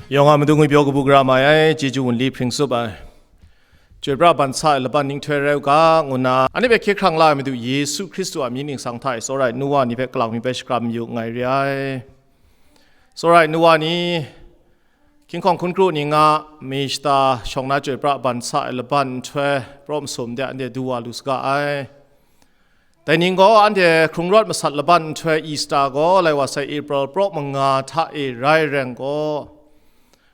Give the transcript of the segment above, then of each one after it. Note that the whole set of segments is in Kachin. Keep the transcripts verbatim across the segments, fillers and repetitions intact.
Yawng a matu ngwi pyaw kabu gara mai ai, chyeju wunli hpring tsup ai. Chyoi pra ban sa ai laban nhtoi rai u ga, ngu nna, anhte hpe hkye hkrang la ai Madu Yesu Hkristu a mying ningsang hta e, tsawra ai nu wa ni hpe kalang mi bai shakram yu nngai re ai. Tsawra ai nu wa ni, hkying hkawng hkun kru ni nga, mi shata shawng na chyoi pra ban sa ai laban nhtoi, pra masum de anhte du wa lu saga ai. Dai ning gaw anhte hkrung rawt masat laban nhtoi Easter gaw lai wa sai April praw manga hta e rai reng gaw,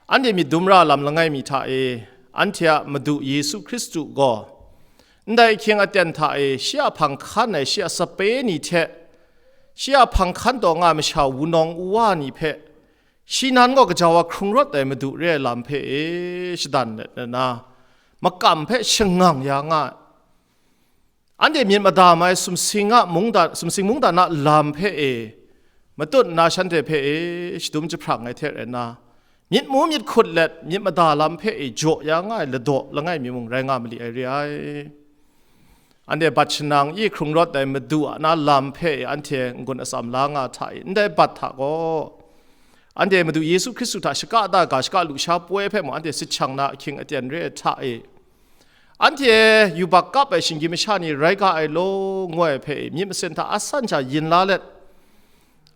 anhte myit dum ra lam langai mi hta e, anhte a Madu Yesu Hkristu gaw, ndai ahkying aten hta e shi a hpang hkan ai shi a sape ni hte, shi a hpang hkan taw nga ai masha wunawng uwa ni hpe, shi nan gaw gaja wa hkrung rawt ai Madu re ai lam hpe e shadan let nna, makam hpe shangang ya nga ai. Anhte myit madam ai sumsing a mungdan, sumsing mungdan a lam hpe e matut nna shanhte hpe e shadum jahprang ai hte rai nna, myit mu myit hkut let myit mada lam hpe e jaw ya nga ai ladaw langai mi mung rai nga mali ai re ai. Anhte bat shanang i hkrung rawt ai Madu a na lam hpe e anhte n-gun atsam la nga hta e, ndai bat hta gaw, anhte Madu Yesu Hkristu hta shaka da ga, shaka lusha poi hpe mung anhte sit shang na ahkying aten re ai hta e, anhte yubak kap ai shinggyim masha ni rai ga ai law, ngu ai hpe myit masin hta asan sha yin la let,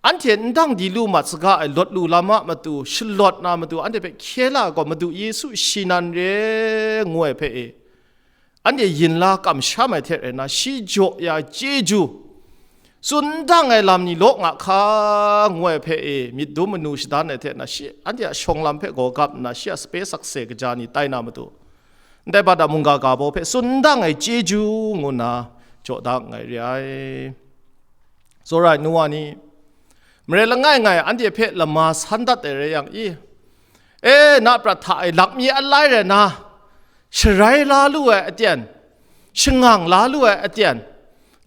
anhte n dang di lu mat saga ai lawt lu lam a matu, shalawt na matu, anhte hpe hkye la ai gaw Madu Yesu shi nan re, ngu ai hpe e, anhte yin la kamsham ai hte rai nna, shi jaw ya chyeju, tsun dang ai lam ni law nga hka, ngu ai hpe e myit dum manu shadan ai hte na, shi anhte a shawng lam hpe gaw gap nna, shi a sape sakse kaja ni tai na matu, ndai bat a mungga ga baw hpe tsun dang ai chyeju ngu nna jaw da nngai re ai. Tsawra ai nu wa ni, mare langai ngai anhte hpe lama san dat ai rai yang i, e, na prat hta e lakmi alai rai na, sharai la lu ai aten, shangang la lu ai aten,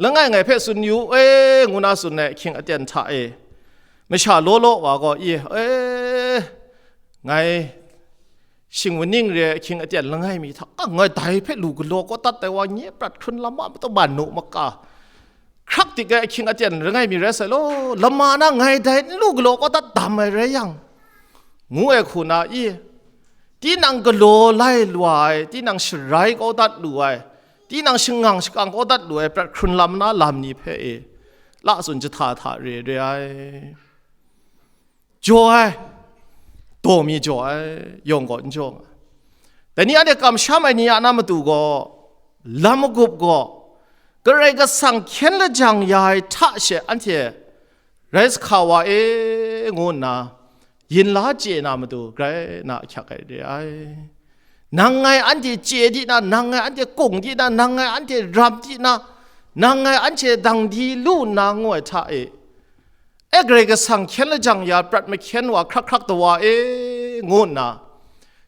langai ngai hpe tsun yu e, ngu na tsun ai ahkying aten hta e, masha law law wa gaw i, e, ngai shing waning re ai ahkying aten langai mi hta, a, ngai dai hpe lu galaw kawdat ai wa nye prat hkrun lam a matu ban nu maka, hkrak dik ai ahkying aten langai mi rai sai law, lama na ngai dai n lu galaw kawdat dam ai rai yang, ngu ai hku na i, tinang galaw lai lwa ai, tinang sharai kawdat lu ai, tinang shangang shakang kawdat lu ai prat hkrun lam na lam ni hpe e, la tsun jahta hta re re ai. Jaw ai, daw mi jaw ai, yawng gaw n jaw nga. Dai ni anhte kamsham ai ni a na matu gaw, lam magup gaw, Karai Kasang hkyen lajang ya ai hta she anhte rai sa hka wa e, ngu nna yin la chye na matu grai na ahkyak ai re ai. Nang ngai anhte chye di na, nang ngai anhte kung di na, nang ngai anhte ram di na, nang ngai anhte dang di lu nna ngu ai hta e, e, Karai Kasang hkyen lajang ya prat mahkyen wa hkrak hkrak dawa e, ngu nna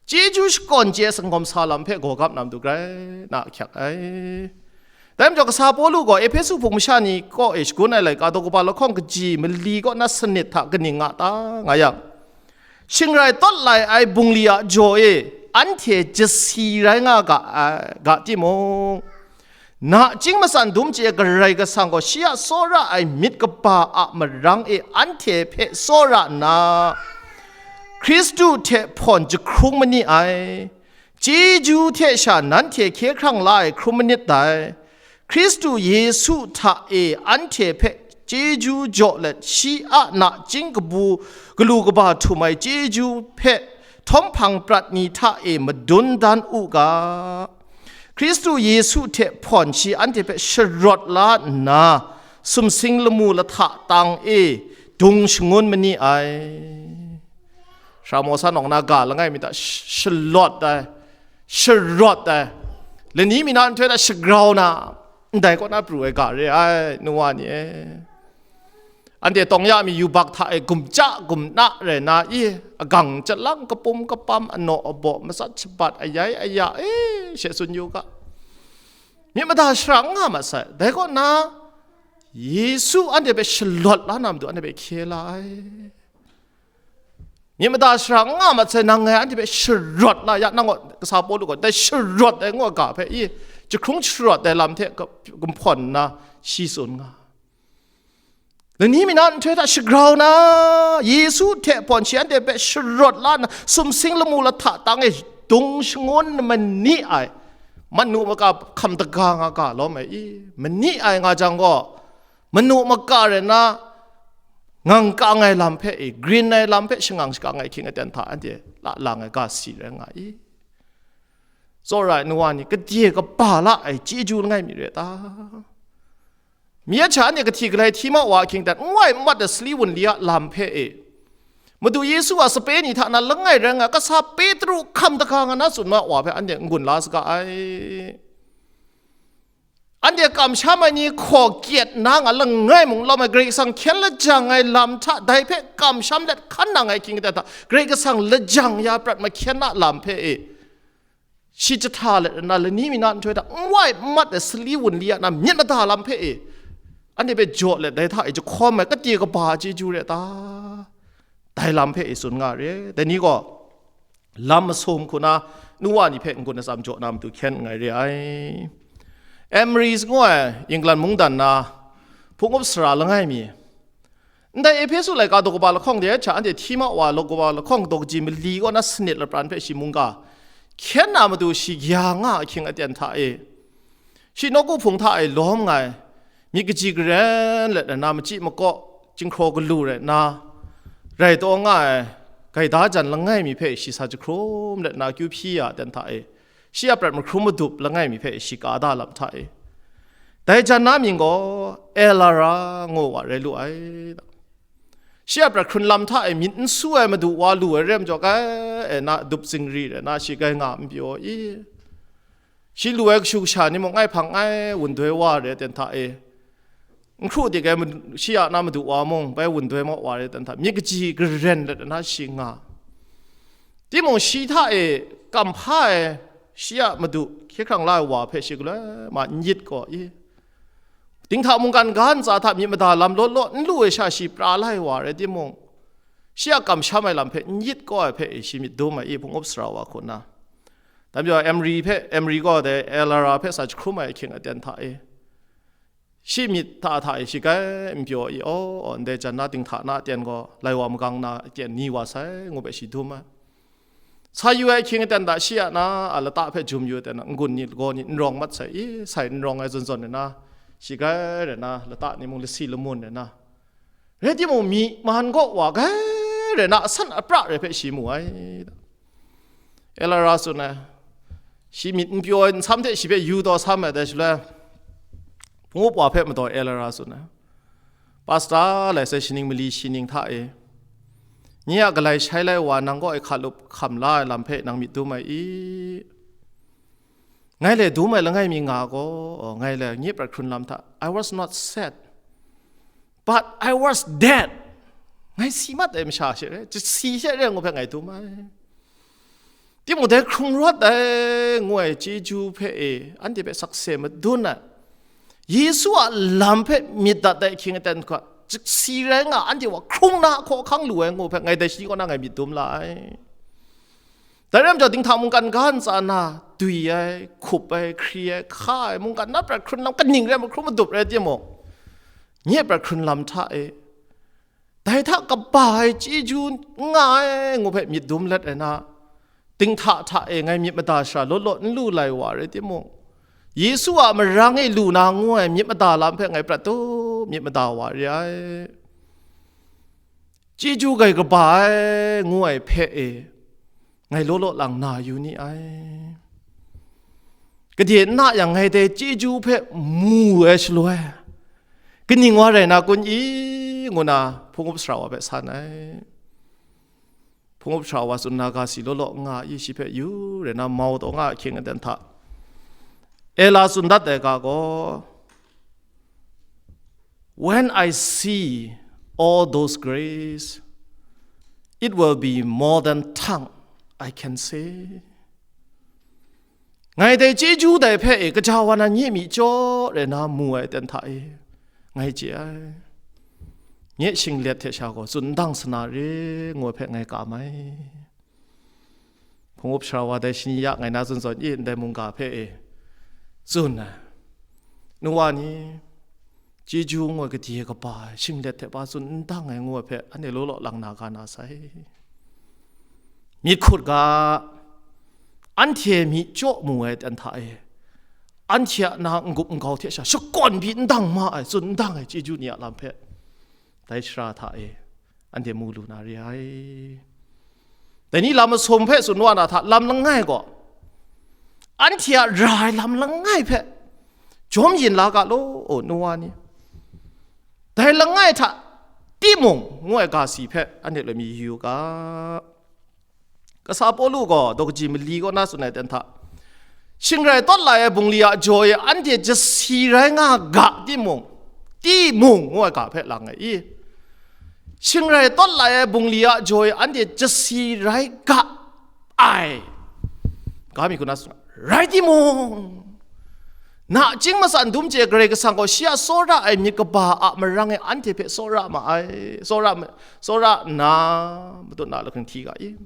chyeju shakawn chye sanggawm sa lam hpe gaw gap na matu grai na ahkyak ai. Dai majaw, kasa Pawlu gaw Ehpesu hpung masha ni kaw e shagun ai laika daw kaba lahkawng kaji mali kaw na sanit hta kaning nga ta nga yang, shingrai tawt lai ai bungli a jaw e anhte jasi rai nga ga, ga timung, nachying matsan dum chye Karai Kasang gaw shi a tsawra ai myit kaba a marang e anhte hpe tsawra nna, Hkristu hte hpawn jahkrung ma ni ai. Chyeju hte sha nanhte hkye hkrang la ai hkrum manit dai. Hkristu Yesu hta e anhte hpe chyeju jaw let, shi a nachying kabu galu kaba htum ai chyeju hpe htawm hpang prat ni hta e madun dan u ga. Hkristu Yesu hte hpawn shi anhte hpe sharawt la nna, sumsing lamu lahta tang e dung shangun ma ni ai. Sara Mawsa nawng na ga langai mi hta sh-, shalawt ai, sharawt ai, lani mi na nhtoi hta shagrau na, ndai kaw na pru ai ga re ai, nu wa ni e. Anhte tawng ya mi yubak hta e gumja gumna rai na i, agang chyalang kapum kapam, anaw abaw, matsat shabat, ayai aya, e, she tsun yu ga. Myit mada shara n nga mat sai. Dai kaw na, Yesu anhte hpe shalawt la na matu anhte hpe hkye la ai. Myit mada shara n nga mat sai, nang ngai anhte hpe sharawt la ya, nang gaw kasa Pawlu gaw dai sharawt ai ngu ai ga hpe i, jahkrung sharawt ai lam hte ka-, kumhpawn nna shi tsun nga. Lani mi na nhtoi hta shagrau na, Yesu hte hpawn shi anhte hpe sharawt la nna, sumsing lamu lahta tang e dung shangun mani ai, manu maka hkam daga nga ga lawm ai i, mani ai nga jang gaw, manu maka rai na, ngang kang ai lam hpe i, grin ai lam hpe shangang shakang ai hkying aten hta anhte la lang ai ga si rai nga i. Tsawra ai nu wa ni, gade kaba la ai chyeju langai mi re ta? Mi a hta anhte kahti galai hti ma wa ahkying dan, n wai n mat ai sali wunli a lam hpe e, Madu Yesu a sape ni hta na langai rai nga, kasa Petru hkam daga nga na tsun ma wa hpe anhte n-gun la saga ai. Anhte kamsham ai ni hkaw kyet na nga langai mung lawm ai, Karai Kasang hkyen lajang ai lam hta dai hpe kamsham let hkan nang ai hkying aten hta, Karai Kasang lajang ya prat mahkyen a lam hpe e, shi jahta let na, lani mi na nhtoi hta n wai n mat ai sali wunli a na myit mada lam hpe e, anhte hpe jaw let dai hta e jahkawm ai, gade kaba chyeju re ta? Dai lam hpe e tsun nga re. Dai ni gaw lam masum hku na nu wa ni hpe n-gun atsam jaw na matu hkyen nngai re ai. Emrys ngu ai England mungdan na hpung up sara langai mi, ndai Ehpesu laika daw kaba lahkawng de hta anhte hti ma wa, daw kaba lahkawng daw kaji mali kaw na sanit lapran hpe shi mungga hkyen na matu shi ya nga ahkying aten hta e, shi nawku hpung hta e lawm nga ai, myit kaji garen let na, machyi makaw, chyinghkraw galu rai na, rai taw nga ai, gaida jan langai mi hpe shi sa jahkrum let na, kyu hpyi ya aten hta e, shi a prat mahkrum madup langai mi hpe shi ka da lam hta e, dai jan na mying gaw Elara ngu wa rai lu ai. Shi a prat hkrun lam hta e myit n su ai madu wa lu ai rem jaw, kai e na dup zingri rai na, shi kai nga n pyaw i. Shi lu ai kashu kasha ni mung ngai hpang ngai wun doi wa re ten hta e, n hkru dik ai madu, shi a na madu wa mung bai wun doi ma wa re ten hta, myit kaji garen let na shi nga. Timung shi hta e kam hpa ai shi a madu hkye hkrang la ai wa hpe shi galoi ma n yit gaw i. Dinghta mungkan ga ntsa hta myit mada lam law law n lu ai sha shi pra la ai wa rai timung, shi a kamsham ai lam hpe n yit kau ai hpe e shi myit dum ai i, hpung up sara wa hku nna. Dai majaw Emri hpe, Emri gaw dai Elara hpe sa jahkrum ai ahkying aten hta e, shi myit hta hta e shi kai n pyaw i, aw, aw, ndai jan na dinghta na aten gaw lai wa magang na aten ni wa sai, ngu hpe shi dum ai. Sa yu ai ahkying aten hta shi a na a lata hpe jum yu ai ten, n-gun ni, lagaw ni n rawng mat sai i, sai n rawng ai zawn zawn ai na, shi kai rai na, lata ni mung lasi lamun ai na, rai timung, myi man gaw wa kai rai na, asan apra rai hpe shi mu ai. Elara tsun ai, shi myit n pyaw ai nsam hte shi hpe yu taw sam ai dai shaloi, hpung up wa hpe madaw Elara tsun ai, Pasta, lai sai shaning mali shi ning hta e, nye a galai shai lai wa nang kaw e hkalup hkam la ai lam hpe nang myit dum ai i? Ngai le dum ai langai mi nga gaw, ngai le nye prat hkrun lam hta, I was not sad, but I was dead. Ngai si mat ai masha she re, si she re ngu hpe ngai dum ai. Timung dai hkrung rawt ai ngu ai chyeju hpe e, anhte hpe sakse madun ai, Yesu a lam hpe myit dat ai ahkying aten hta, si rai nga, anhte wa hkrung na hkaw hkang lu ai ngu hpe ngai dai shi kaw na ngai myit dum la ai. Dai rai majaw, dinghta mungkan ga ntsa na dwi ai, hkup ai, hkri ai, hka ai, mungkan na prat hkrun lam kaning rai, mahkrum madup rai timung, nye prat hkrun lam hta e, dai hta kaba ai chyeju n nga ai ngu hpe myit dum let ai na, dinghta hta e ngai myit mada shara law law n lu lai wa rai timung, Yesu a marang e lu na ngu ai myit mada lam hpe ngai prat dum myit mada wa re ai. Chyeju gai kaba ai ngu ai hpe e, ngai law law lang na yu ni ai. Gade n na yang, ngai dai chyeju hpe mu ai shaloi, kaning wa rai na kun i? Ngu na hpung up sara wa hpe san ai. Hpung up sara wa tsun na ga si law law nga i, shi hpe yu rai na mau taw nga ahkying aten hta, Ela tsun dat ai ga gaw, When I see all those grace, it will be more than tongue I can say. Ngai dai chyeju dai hpe e, kaja wa na nye myi jaw rai na mu ai ten hta e, ngai chye ai. Nye shinglet hte sha gaw tsun ndang sana re ngu ai hpe ngai kam ai. Hpung up sara wa dai shani ya ngai na zawn zawn i, ndai mungga hpe e tsun ai. Nu wa ni, chyeju ngu ai gade kaba ai, shinglet hte pa tsun n dang ai ngu ai hpe, anhte law law lang na ga na sai. Myit hkut ga, anhte myi chyaw mu ai ten hta e, anhte a na n-gup n-gau hte sha shakawn pyi n dang ma ai, tsun n dang ai chyeju ni a lam hpe, dai shara hta e anhte mu lu na re ai. Dai ni lam masum hpe tsun wa na hta, lam langai gaw, anhte a ra ai lam langai hpe jawm yin la ga law, o, nu wa ni. Dai langai hta timung ngu ai ga si hpe anhte loi mi yu ga. Kasa Pawlu gaw daw kaji mali kaw na tsun ai ten hta, shingrai tawt lai ai bungli a jaw e anhte jasi rai nga ga timung, timung ngu ai ga hpe lang ai i? Shingrai tawt lai ai bungli a jaw e anhte jasi rai ga ai, ga mi hku na tsun ai. Rai timung, nachying matsan dum chye Karai Kasang gaw shi a tsawra ai myit kaba a marang e anhte hpe tsawra ma ai, tsawra ma, tsawra nna, matut na lahkring hti ga i?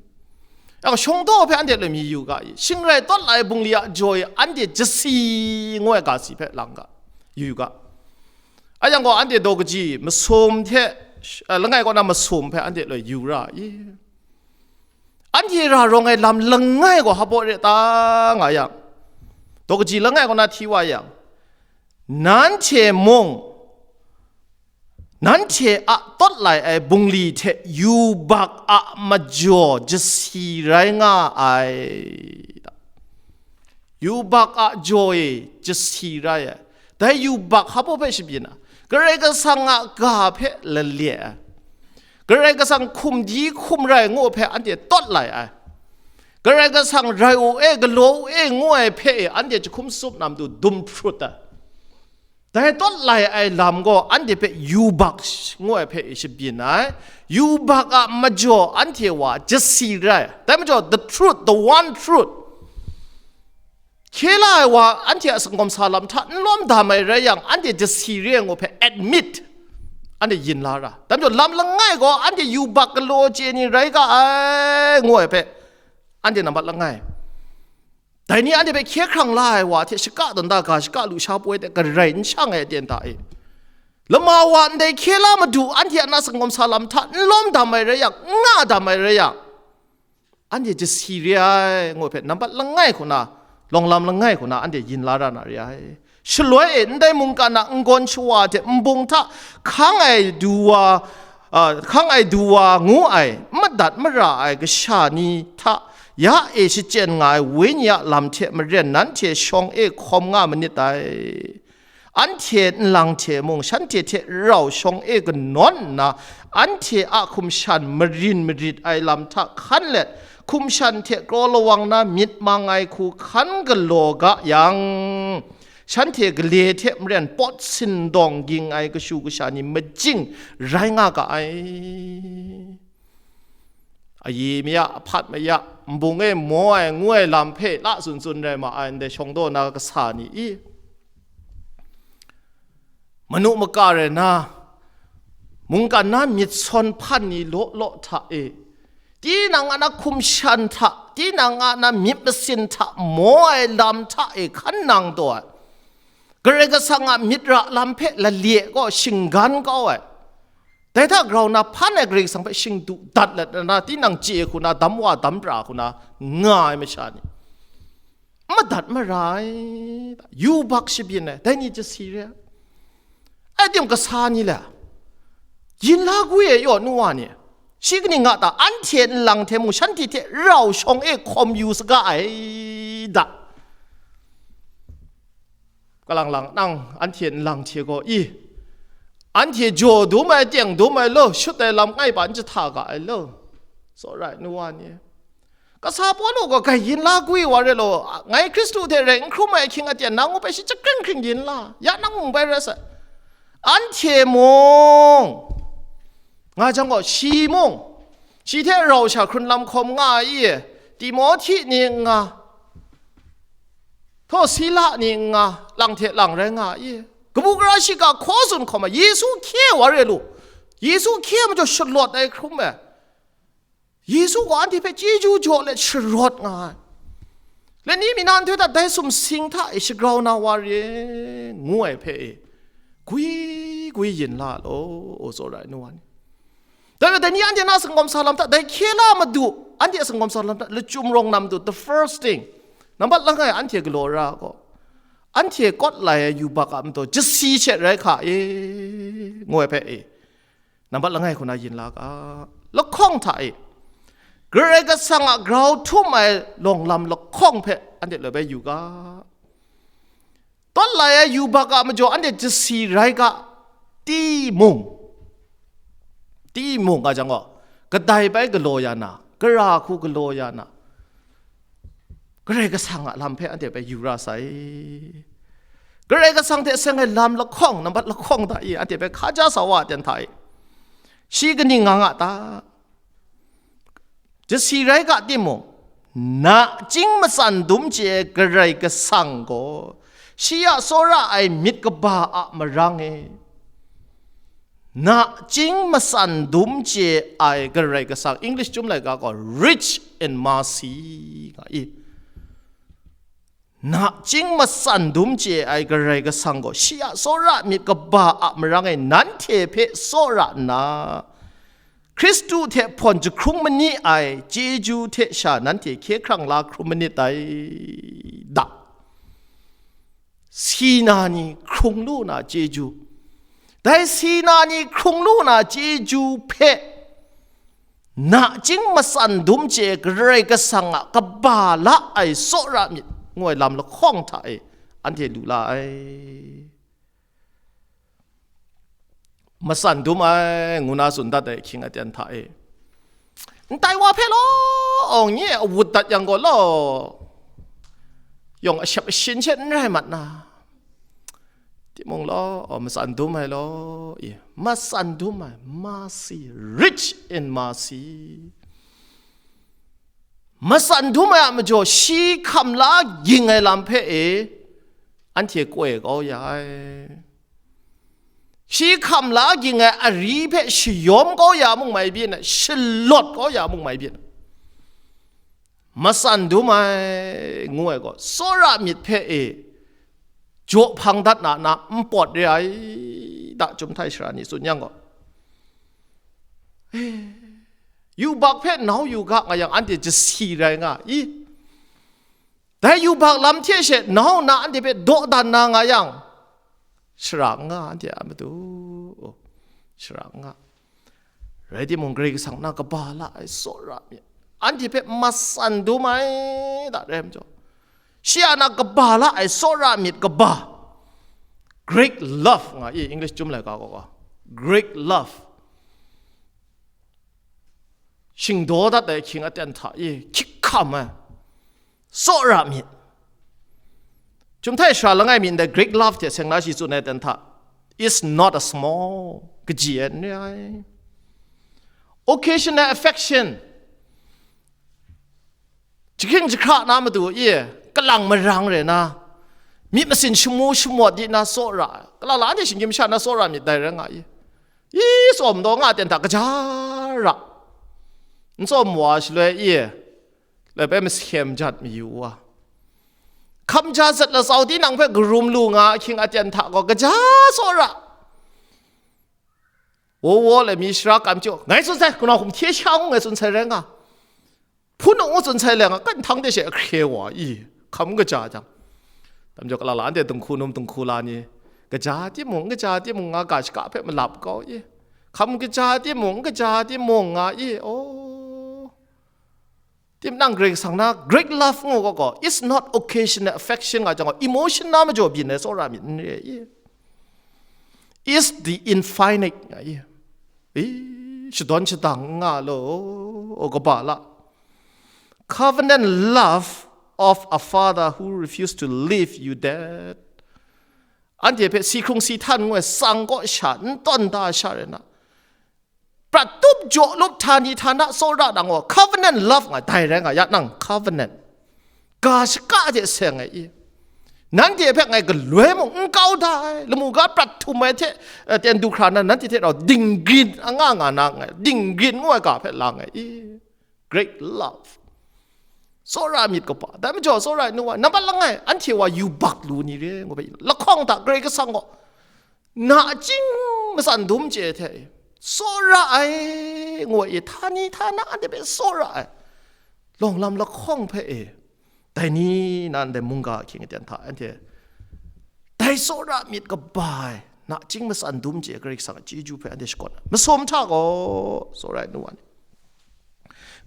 Yang shawng daw hpe anhte loi mi yu ga i? Shingrai tawt lai bungli a jaw e anhte jasi ngu ai ga si hpe lang ga, yu ga. A yang gaw, anhte daw kaji masum hte, eh, langai kaw na masum hpe anhte loi yu ra i? Anhte ra rawng ai lam langai gaw hpa re ta nga yang, daw kaji langai kaw na hti wa yang, nanhte mung, nanhte a tawt lai ai bungli hte yubak a majaw jasi rai nga ai. Yubak a jaw e jasi rai ai. Dai yubak hpa hpe shabyin ai? Karai Kasang a ga hpe lale ai. Karai Kasang hkum di hkum rai ngu hpe anhte tawt lai ai. Karai Kasang rai u e, galaw u e ngu ai hpe e anhte jahkum tsup na matu dum hprut ai. Dai tawt lai ai lam gaw anhte hpe yubak sh-, ngu ai hpe e shabyin ai. Yubak a majaw anhte wa jasi rai. Dai majaw, the truth, the one truth. Hkye la ai wa anhte a sangawm sa lam hta n lawm dam ai rai yang, anhte jasi re ai ngu hpe admit, anhte yin la ra. Dai majaw, lam langai gaw anhte yubak galaw chye ni rai ga ai, ngu ai hpe, anhte nambat langai. Dai ni anhte hpe hkye hkrang la ai wa hte shaka tawn da ga, shaka lusha poi hte garai n shang ai aten hta e, lama wa ndai hkye la madu anhte a na sangawm sa lam hta n lawm dam ai rai yang, n nga dam ai rai yang, anhte jasi re ai, ngu hpe nambat langai hku na, lawng lam langai hku na anhte yin la ra na re ai. Shaloi e, ndai mungkan a n-gawn shawa hte nbung hta hkang ai du wa, a, hkang ai du wa ngu ai, n madat mara ai kasha ni hta ya e shachyen nga ai Wenyi a lam hte maren nanhte shawng e hkawm nga manit dai. Anhte nlang hte mung shanhte hte rau shawng e kanawn nna, anhte a hkum shan marin marit ai lam hta hkan let, hkum shan hte kraw lawang na myit mang ai hku hkan galaw ga yang, shanhte gale hte maren pawt sindawng ging ai kashu kasha ni majing rai nga ga ai. Ayi maya, ahpat maya, nbung e maw ai, ngu ai lam hpe la tsun tsun rai ma ai, ndai shawng daw na kasa ni i? Manu maka rai na, mungkan na myit sawn hpan ni law law hta e, tinang a na hkum shan hta, tinang a na myit masin hta maw ai lam hta e hkan nang taw ai. Karai Kasang a myit ra lam hpe lale gaw shinggan kau ai. Dai hta grau na hpan ai Karai Kasang hpe shingdu dat let na, tinang chye hku na, dam wa dam pra hku na nga ai masha ni, madat mara ai, yubak shabyin ai, dai ni jasi re ai. Ai tim kasa ni le, yin la gwi e yaw nu wa ni, shi kaning nga ta, anhte nlang hte mung shanhte hte rau shawng e hkawm yu saga ai da. Kalang lang nang anhte nlang hte gaw i, anhte jaw dum ai, teng dum ai lo, shut ai lam ngai pa n jahta ga ai lo, tsawra ai nu wa ni. Kasa Pawlu gaw, "Gaiyin la gwi wa re law, ngai Hkristu hte rai n hkrum ai ahkying aten nang hpe shi chyahkring hkring yin la, ya nang mung bai rai sai. Anhte mung," nga jang gaw, shi mung, shi hte rau sha hkrun lam hkawm nga ai i, Timohti ni n nga, htaw Sila ni n nga, lang hte lang rai nga ai i, kabu gara shiga hkaw tsun hkawm ai, Yesu hkye wa re lu, Yesu hkye majaw shalawt ai hkrum ai. Yesu gaw anhte hpe chyeju jaw let sharawt nga ai. Lanni mi na nhtoi hta dai sumsing hta e shagrau na wa re, ngu ai hpe e, gwi pwi yin la law, o tsawra ai nu wa ni. Dai majaw dai ni anhte na singawm sa lam hta, dai hkye la madu, anhte a singawm sa lam hta, lachyum rawng na madu, the first thing, nambat langai anhte galaw ra gaw, anhte kawt lai ai yubak a matu jasi she rai hka e, ngu ai hpe e, nambat langai hku na yin la ga, lahkawng hta e, Karai Kasang a grau htum ai lawng lam lahkawng hpe anhte loi bai yu ga. Tawt lai ai yubak a majaw anhte jasi rai ga, timung, timung nga jang gaw, kadai bai galaw ya na, gara hku galaw ya na, Karai Kasang a lam hpe anhte bai yu ra sai. Karai Kasang hte seng ai lam lahkawng, nambat lahkawng hta e, anhte bai hkaja sa wa ai ten hta e, shi kaning nga nga ta? Jasi rai ga timung, nachying matsan dum chye ai Karai Kasang gaw, shi a tsawra ai myit kaba a marang e, nachying matsan dum chye ai Karai Kasang, English chyum laika gaw rich in mercy nga i. Nachying matsan dum chye ai Karai Kasang gaw shi a tsawra myit kaba a marang e nanhte hpe tsawra nna, Hkristu hte hpawn jahkrung mani ai chyeju hte sha nanhte hkye hkrang la hkrum manit dai da. Si na ni hkrung lu na chyeju, dai si na ni hkrung lu na chyeju hpe nachying matsan dum chye Karai Kasang a kaba la ai tsawra myit, ngu ai lam lahkawng hta e anhte lu la ai. Matsan dum ai, ngu na tsun dat ai ahkying aten hta e, ndai wa hpe law, awng nye awut dat yang gaw law, yawng ashep ashin she n rai mat na, timung law, oh, matsan dum ai law, i, matsan dum ai, mercy, rich in mercy. Matsan dum ai a majaw, shi hkam la ging ai lam hpe e, anhte koi kau ya ai. Shi hkam la ging ai ari hpe shayawm kau ya mung mai byin ai, shalawt kau ya mung mai byin ai. Matsan dum ai, ngu ai gaw, tsawra myit hpe e, jaw hpang dat na, na npawt re ai, da chyum htai sara ni tsun yang gaw, eh, yubak hpe nau yu ga nga yang, anhte jasi rai nga i? Dai yubak lam hte she nau nna anhte hpe dawdan na nga yang, shara n nga, anhte a matu, shara n nga. Rai timung, Karai Kasang na kaba la ai tsawra myit, anhte hpe matsan dum ai, da rai majaw, shi a na kaba la ai tsawra myit kaba, great love nga i, English chyum laika gaw, great love. Shingdaw dat ai ahkying aten hta i, hkyik hkam ai, tsawra myit. Chyum htai sara langai mi ndai Greek love hte seng na shi tsun ai ten hta, is not a small, kaji ai n re ai. Occasional affection, jahkying jahkra na matu e, kalang marang re na, myit masin shamu shamawt di na tsawra ai. Kalang la anhte shinggyim masha na tsawra myit dai rai nga i. I tsawm daw nga ten hta kaja ra, n tsawm wa shaloi i, lai bai masem jat mayu wa, hkam ja zat latsau tinang hpe karum lu nga ahkying aten hta gaw kaja tsawra. Wo wo le mi shara kam chyu, ngai tsun sai, kanau hkum hte sha ngu ngai tsun sai rai nga. Hpunung ngu tsun sai le nga, kan htang de she ahkre wa i, hkam kaja jang. Tam jaw, kalak la anhte dinghku num dinghku la ni, kaja timung, kaja timung nga ga shaka hpe malap kau i, hkam kaja timung, kaja timung nga i, oh. Timnang Karai Kasang na great love ngu gaw gaw, it's not occasional affection nga jang gaw, emotion na majaw byin ai tsawra myit n re i. It's the infinite nga i. E, shadawn shadang n nga law, o kaba la. Covenant love of a father who refused to leave you dead. Anhte hpe si hkrung si htan ngu ai tsang kaw sha n tawn da sha rai na, prat tup jaw lup htani htana tsawra nang gaw, covenant love nga dai rai nga ya nang, covenant. Ga shaka hte seng ai i. Nanhte hpe ngai galoi mung n kau da ai, lamu ga prat htum ai hte, eh, ten du hkra na, nanhte hte rau dinggrin anga nga na nngai, dinggrin ngu ai ga hpe lang ai i. Great love. Tsawra myit kaba. Dai majaw, tsawra ai nu wa, nambat langai, anhte wa yubak lu ni re, ngu bai, lahkawng hta Karai Kasang gaw, nachying matsan dum chye hte e, tsawra ai, ngu ai, htani htana anhte hpe tsawra ai, lawng lam lahkawng hpe e, dai ni na ndai mungga ahkying aten hta anhte dai tsawra myit kaba ai, nachying matsan dum chye Karai Kasang a chyeju hpe anhte shakawn ai. Masum hta gaw, tsawra ai nu wa ni,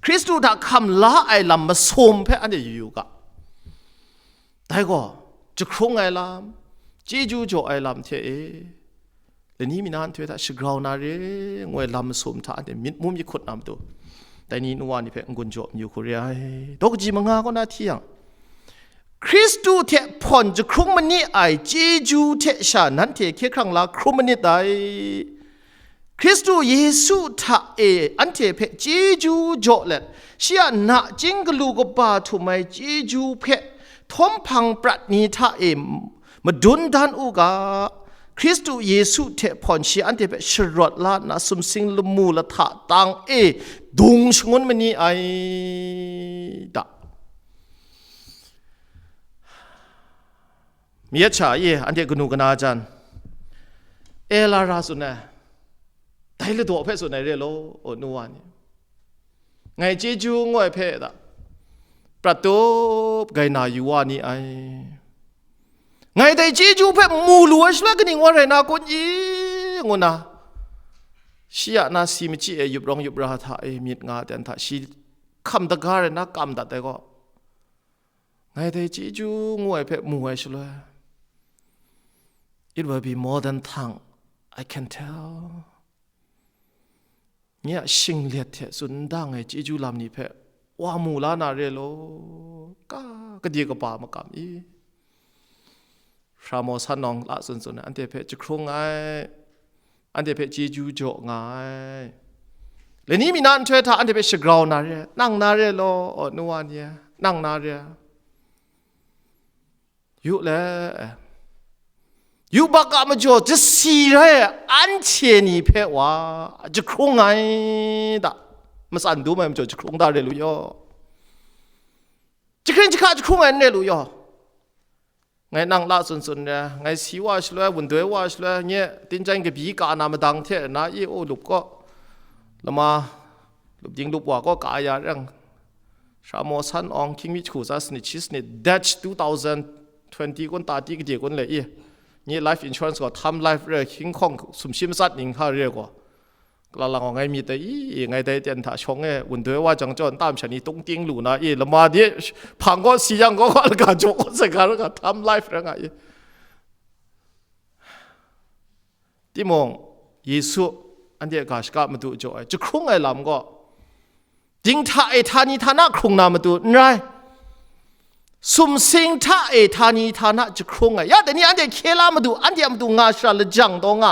Hkristu hta hkam la ai lam masum hpe anhte yu yu ga. Dai gaw, jahkrung ai lam, chyeju jaw ai lam hte e, lani mi na nhtoi hta shagrau na re, ngu ai lam masum hta anhte myit mum yi hkut na matu, dai ni nu wa ni hpe n-gun jaw mayu hku re ai. Daw kaji manga kaw na hti yang, Hkristu hte hpawn jahkrung mani ai chyeju hte sha nanhte hkye hkrang la hkrum manit dai. Hkristu Yesu hta e anhte hpe chyeju jaw let, shi a nachying galu kaba htum ai chyeju hpe htawm hpang prat ni hta e madun dan u ga. Hkristu Yesu hte hpawn shi anhte hpe sharawt la nna, sumsing lamu lahta tang e dung shangun ma ni ai da. Mayat sha e anhte kanu kana jan, e la ra tsun ai, dai ladaw hpe tsun ai re law, o nu wa ni. Ngai chyeju ngu ai hpe da, prat tup gai na yu wa ni ai. Ngai dai chyeju hpe mu lu ai shaloi kaning wa rai na kun i? Ngu na, shi a na si machyi e yup rawng yup ra hta e myit nga ten hta shi hkam daga rai na kam dat ai gaw, ngai dai chyeju ngu ai hpe mu ai shaloi, it will be more than tongue, I can tell. Nye a shinglet hte tsun n dang ai chyeju lam ni hpe wa mu la na re law, ka, kadye kaba makam i? Hra maw san nawng la tsun tsun ai, anhte hpe jahkrung ai, anhte hpe chyeju jaw nga ai. Lani mi na nhtoi hta anhte hpe shagrau na re, nang na re law, o nu wa ni e, nang na re. Yu le, yubak a majaw jasi rai ai anhte ni hpe wa jahkrung ai da, matsan dum ai majaw jahkrung da re lu yaw. Jahkring jahka jahkrung ai n re lu yaw. Ngai nang la tsun tsun re, ngai si wa shaloi, wundoi wa shaloi, nye tinjan kabyi ka na madang hte na i o lup kaw, lama lup ding lup wa kaw ka ya reng, Sha maw san awng, hkying mi jahku tsa sanit, shi sanit, dash two thousand twenty kun, thirty kaji kun le i. Nye life insurance gaw term life re, hkying hkawng sumshi matsat ning hka re gaw. Kala lang gaw ngai myit ai i, ngai dai ten hta shawng e, wundoi wa jang jaw, nta masha ni tung ting lu na i, lama de, hpang gaw si yang gaw, gaw laga jaw gaw, sai ga, term life re nga i. Timung, Yesu anhte ga shaka madu jaw ai, jahkrung ai lam gaw, dinghta e htani htana hkrung na matu n rai, sumsing hta e htani htana jahkrung ai. Ya dai ni anhte hkye la madu, anhte a matu nga shara lajang taw nga,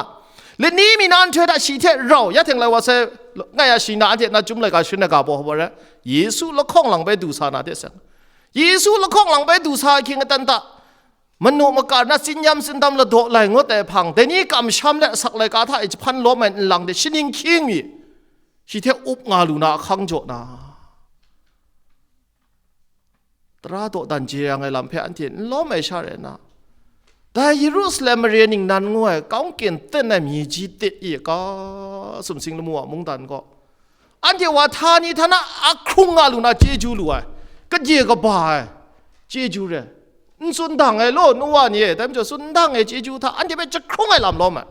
lani mi na nhtoi hta shi hte rau, ya teng lai wa sai, ngai a shi na anhte na chyum laika sharin ai ga baw hpa rai, Yesu lahkawng lang bai du sa na hte seng, Yesu lahkawng lang bai du sa ai hkying aten hta, manu makar na tsin yam tsin dam ladaw lai ngut ai hpang, dai ni kamsham le asak laika hta e jahpan lawm ai nlang de shaning hkying mi, shi hte up nga lu na ahkang jaw na, tara dawdan jeyang ai lam hpe anhte n lawm ai sha rai na, dai Yerusalem mare ningnan ngu ai kaungkin ten ai mi ji tit i ka, sumsing lamu a mungdan gaw, anhte wa htani htana ahkrung nga lu na chyeju lu ai, kadye kaba ai chyeju re, n tsun dang ai law, nu wa ni e, dai majaw tsun dang ai chyeju hta anhte hpe jahkrung ai lam lawm ai.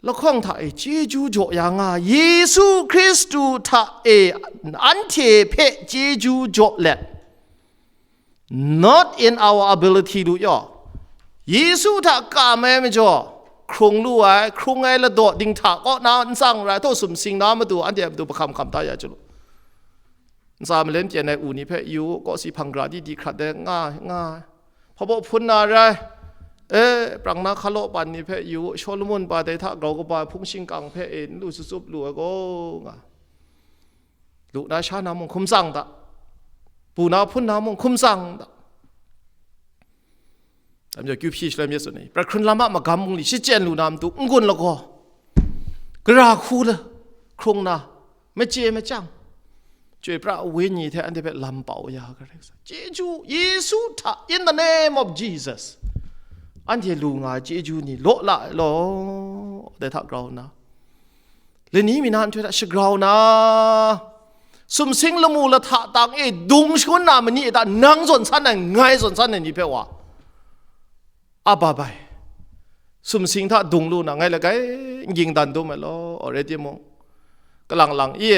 Lahkawng hta e chyeju jaw ya nga, Yesu Hkristu hta e anhte hpe chyeju jaw let, not in our ability lu yaw. Yesu hta kam ai majaw, hkrung lu ai, hkrung ai ladaw dinghta kaw na n tsang rai, htaw sumsing na matu, anhte a matu hpa hkam hkam ta ya chyalu. Ntsa malen pyen ai u ni hpe yu, kawsi hpang gara di di hkrat ai, nga, nga. Hpabaw hpun na rai, e, prang na hkalaw pan ni hpe yu, Shawlumon pa dai hta grau kaba ai hpung shingkang hpe e, n lu tsutsup lu ai gaw, nga. Lu na sha na mung hkum tsang da, bu na hpun na mung hkum tsang da. Dai majaw kyu hpyi shaloi myit tsun ai, prat hkrun lam a magam bungli shachyen lu na matu n-gun lagaw, gara hku le, hkrung na, machye machyang, chyoi pra ai wenyi hte anhte hpe lam pau ya Karai Kasang. Chyeju, Yesu hta, in the name of Jesus, anhte lu nga ai chyeju ni law la ai law, dai hta grau nna, lani mi na nhtoi hta shagrau na, sumsing lamu lahta tang e dung shangun na mani e ta nang zawn san ai, ngai zawn san ai ni hpe wa, a ba bai, sumsing hta dung lu na, ngai langai n ging dan dum ai law, already mung, kalang lang i,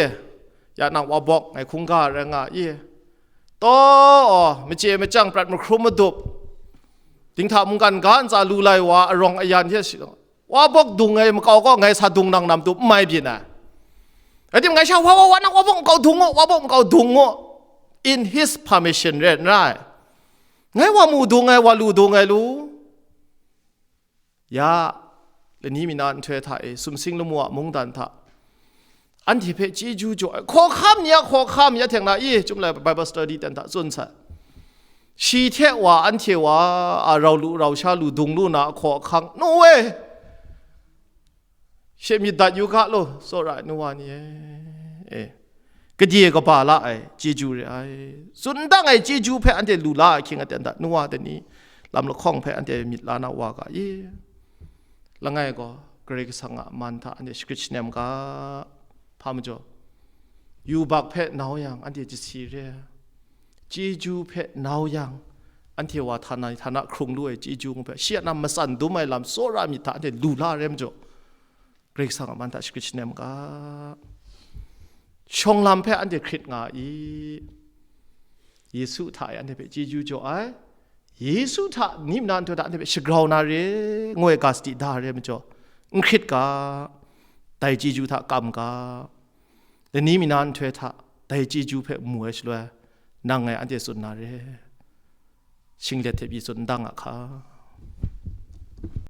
ya nang wa bawk ngai hkungga rai nga i, taw, machye machyang prat mahkrum madup, dinghta mungkan ga ntsa lu lai wa arawng ayan hte shi, wa bawk dung ai makau gaw ngai sa dung nang nam tu n mai byin ai. Rai timung, ngai sha wa wa wa nang wa bawk makau dung u, wa bawk makau dung u, in his permission rai n rai. Ngai wa mu dung ai, wa lu dung ai lu. Ya, lani mi na nhtoi hta e, sumsing lamu a mungdan hta, anhte hpe chyeju jaw ai, hkawhkam ni a hkawhkam, ya teng na i, chyum lai Bible study ten hta tsun sai. Shi hte wa, anhte wa, a rau lu, rau sha lu, dung lu na a hkawhkam, nu e, she myit dat yu ga law, tsawra ai nu wa ni e, e, kadye kaba la ai chyeju re ai, tsun dang ai chyeju hpe anhte lu la ahkying aten hta, nu wa dai ni, lam lahkawng hpe anhte myit la na wa ga i. Langai gaw, Karai Kasang a man hta anhte shagrit shanem ga, hpa majaw, yubak hpe nau yang, anhte jasi re ai, chyeju hpe nau yang, anhte wa htana, htana hkrung lu ai chyeju hpe, shi a na matsan dum ai lam tsawra myit hta anhte lu la re majaw, Karai Kasang a man hta shagrit shanem ga. Shawng lam hpe anhte hkrit nga i. Yesu hta e anhte hpe chyeju jaw ai, Yesu hta ni mi na nhtoi hta anhte hpe shagrau na re, ngu ai ga sadi da re majaw, n hkrit ga, dai chyeju hta kam ga, lani mi na nhtoi hta dai chyeju hpe mu ai shaloi, nang ngai anhte tsun na re, shinglet hte pyi tsun n dang a hka.